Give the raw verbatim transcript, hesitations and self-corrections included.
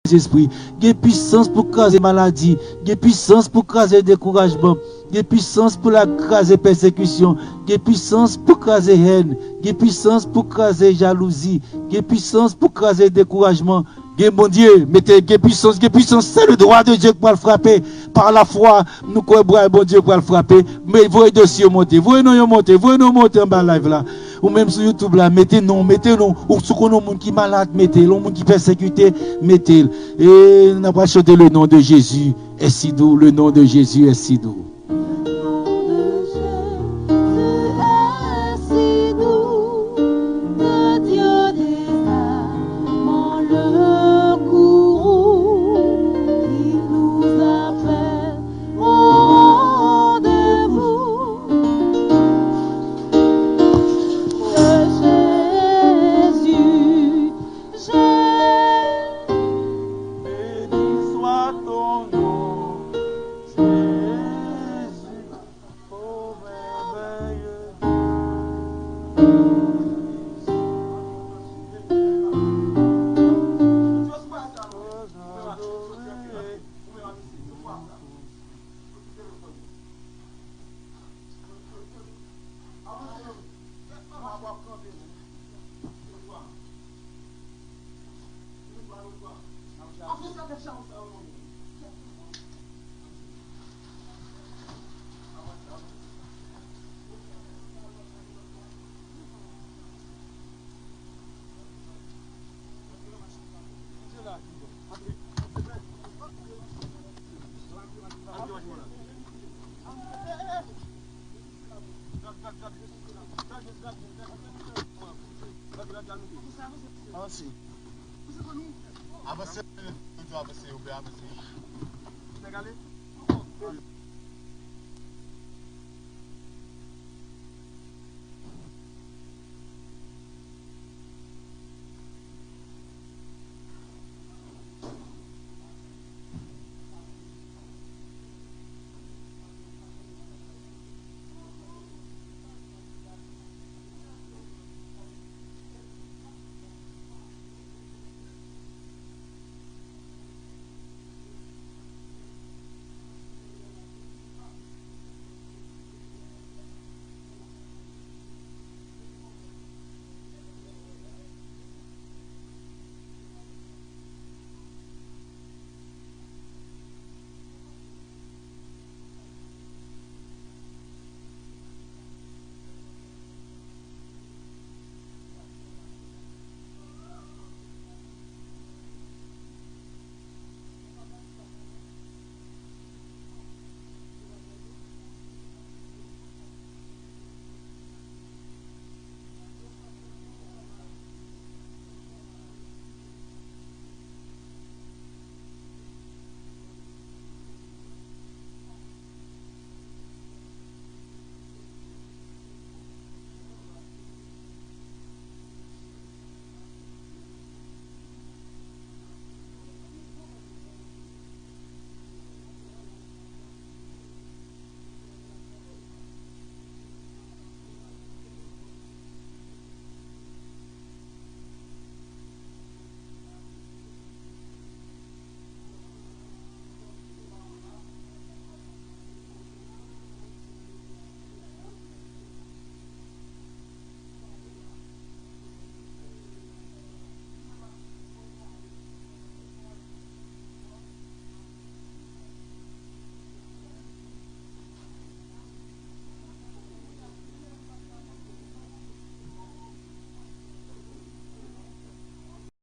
Sentespri. Gen pisans pou kraze maladi. Gen pisans pou kraze dekourajman. Gen pisans pou l kraze pèsekisyon. Gen pisans pou kraze hèn. Gen pisans pou kraze jalouzi. Gen pisans pou kraze dekourajman. Gen Bondye, mete gen pisans, gen pisans. Se le dwa de Dye ki pral frape. Pa lafwa, nou kwè bra Bondye pral frape. Men voye dosye yo monte, voye non yo monte, voye non monte anba live la. Ou menm sou YouTube la, mete non, mete non. Ou si w konn yon moun ki malad, mete l. Yon moun ki pèsekite, mete l. E n ap chante le nom de Jésus est si doux, le nom de Jésus est si doux. Le nom de Jésus est si doux, que Dieu descend dans le courroux, il nous appelle au rendez-vous. Que Jésus, Jésus, béni soit ton nom, Jésus. Oh, merveilleux. Avanse. Avanse, avanse, avanse.